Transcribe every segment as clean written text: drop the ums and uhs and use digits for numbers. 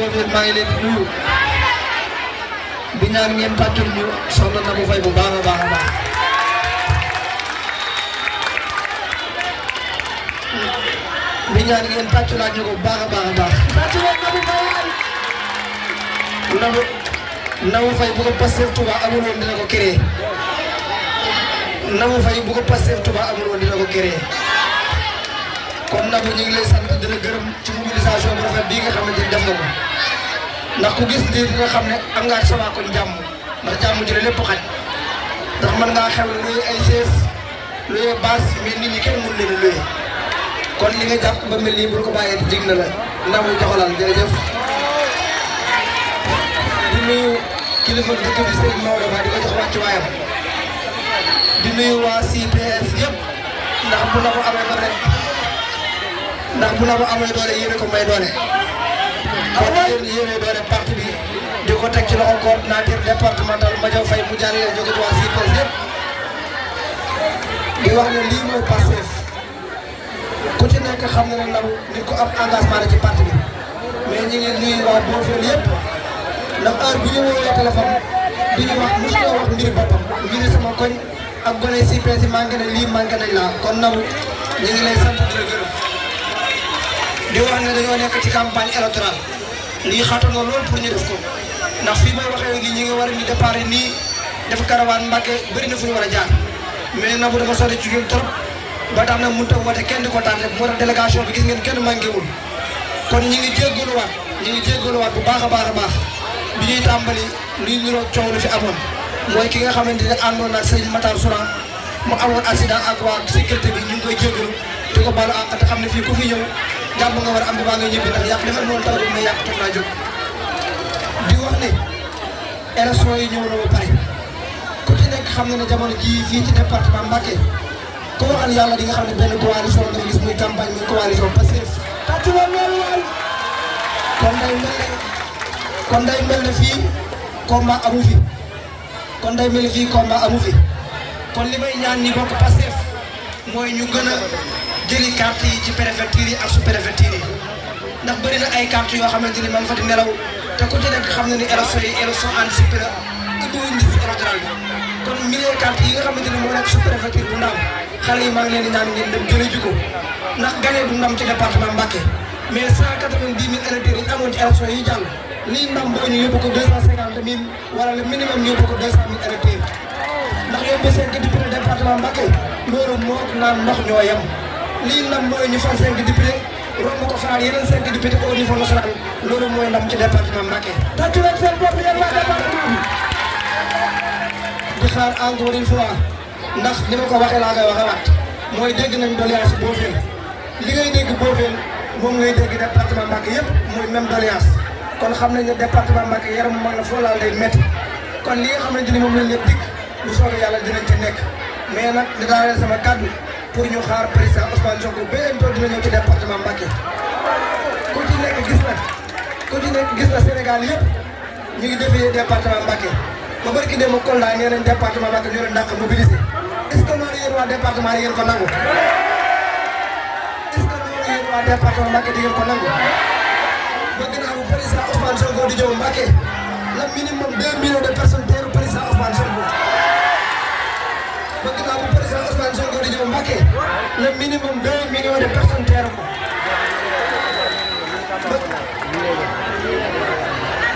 Boofel maa ngi leen di nuyu di ñaan ngeen tàccul ñu soxna Nabou Faye bu baax a baax a baax di ñaan ngeen tàcculaat ñu ko bu baax a baax a baax Nabou Faye bu ko Pastef Touba amul woon dina ko créé Nabou Faye bu ko Pastef Touba amul woon dina ko créé kon Nabou ñu ngi lay sant di la gërëm ci mobilisation bu rafet bii nga xamante ni def nga ko ndax ku gis lii nga xam ne am ngaa sama kon jàmm ndax jàmm ji la lépp xaj ndax mën ngaa xew luy ay chaise luy bâche mais nit ñi kenn mënu leen a luy kon li nga jàpp ba mel nii bu ko bàyyee di jig na la Nabou joxalal jërëjëf di nuyu kilifa dëkk bi Serigne Maodo Ba di ko jox wàccuwaayam di nuyu waa CPS yëpp ndax bu Nabou amee ba rek ndax bu Nabou amee doole yéene ko may doole kon yéene doole parti bi di ko teg ci loxo coordinateur départemental Madiaw Faye mu jàllale jóge ci waa CPS yëpp di wax ne lii mooy Pastef ku ci nekk xam na ne Nabou nit ko am engagement la ci parti bi mais ñi ngi nuyu waa Boofel yëpp ndax heure bu ñu woowee téléphone du ñu wax mosu la wax mbiri boppam mbiri sama koñ ak gone CPS yi manqué na lii manqué nañ laa kon Nabou ñu ngi lay sant di la gërëm di wax ne dañoo nekk ci campagne électorale lii xatoon na lool pour ñu def ko ndax fii may waxee nii ñi ngi war a ñu départ nii def caravane Mbàkke bëri na fu ñu war a jaar mais Nabou dafa sori ci ñun trop ba tax na mënut a woote kenn di ko tardé moo tax délégation bi gis ngeen kenn manqué wul kon ñi ngi jéggaluwaat bu baax a baax a baax bi ñuy tàmbali luy niroog coow lu fi amoon mooy ki nga xamante ne àndoon ak Serigne Matar Souran mu amoon accident ak waa sécurité bi ñu ngi koy jéggalu di ko balu àq te xam ne fii ku fi ñëw jàmm nga war a am bu baa nga ñibbi ndax yàq defal moom taw bi mais yàq toog naa jóg di wax ne élection yi ñëw na ba pare ku ci nekk xam na ne jamono jii fii ci département Mbacké ku waxal yàlla di nga xam ne benn coalition nga gis muy campagne muy coalition Pastef kon day mel ne fii combat amu fi kon day mel ne fii combat amu fi kon li may ñaan ñi bokk Pastef mooy ñu gën a jëli carte yi ci préfecture yi ak sous préfecture yi ndax bëri na ay carte yoo xamante ni man fa di nelaw te ku ci nekk xam na ni élection anticipée la ubbiwuñ liste électorale bi kon milliers carte yi nga xamante ni moo nekk sous préfecture bu ndaam xale yi maa ngi leen di ñaan ngeen dem jëlee ji ko ndax gagné du ndam ci département Mbacké mais 190 000 électeurs yi amoon ci élection yi jàll lii ndam boo ñu yóbbu ko 250 000 wala le minimum ñu yóbbu ko 200 000 électeurs ndax yóbbu 5 députés département Mbacké loolu moo naan ndox ñoo yem lii ndam mooy ñu fal 5 députés romb ko faral yeneen 5 députés au niveau national loolu mooy ndam ci département Mbacké. tàccu leen seen bopp yéen waa département bi di xaar encore une fois ndax ni ma ko waxee laa koy waxewaat mooy dégg nañ doléance Boofel li ngay dégg Boofel moom ngay dégg département Mbacké yëpp mooy même doléance kon xam nañ ne département Mbacké yaram mag na foo laal day métti kon li nga xamante ni moom lañ leen dikk bu soobee yàlla dinañ ci nekk mais nag di daaneel sama kàddu pour ñu xaar président Ousmane Sonko bientôt dina ñëw ci département Mbacké ku ci nekk gis na Sénégal yëpp ñu ngi defee département Mbacké ba barki démb Kolda nee nañ département Mbacké ñoo leen dàq mobilisé est-ce que loolu yéen waa département yi ngeen ko nangu est-ce que loolu yéen waa département Mbacké di ngeen ko nangu bëgg naa bu président Ousmane Sonko di ñëw Mbacké le minimum 2 millions de personnes teeru président Ousmane Sonko bëgg naa bu président Ousmane Sonko di ñëw Mbacké le minimum 2 millions de personnes teeru ko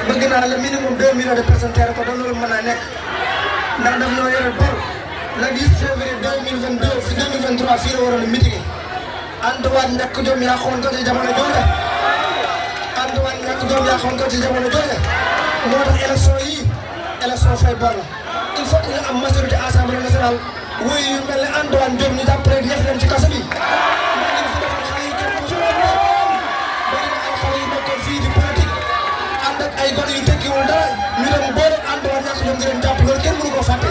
bëgg naa le minimum 2 millions de personnes teeru ko doon loolu mën naa nekk ndax daf noo yore bor le 10 février 2022 fi 2023 fii la waroon a meeting Antoine ñàkk jom yaa xoon ko ci jamono jooju Antoine ñàkk jom yaa xoon ko ci jamono jooju moo tax élection fay bor la il faut que ñu am majorité assemblée nationale wuy yu mel ne Antoine Diop ñu jàpp rek ñëf leen ci kaso bi maa ngi fi defal xale yi kenn ku ci woon bëri na ay xale yu nekkoon fii di politique ànd ak ay gone yu tekkiwul dara ñu dem boole Antoine ñàkk ñoom di leen jàpp loolu kenn mënu ko fàtte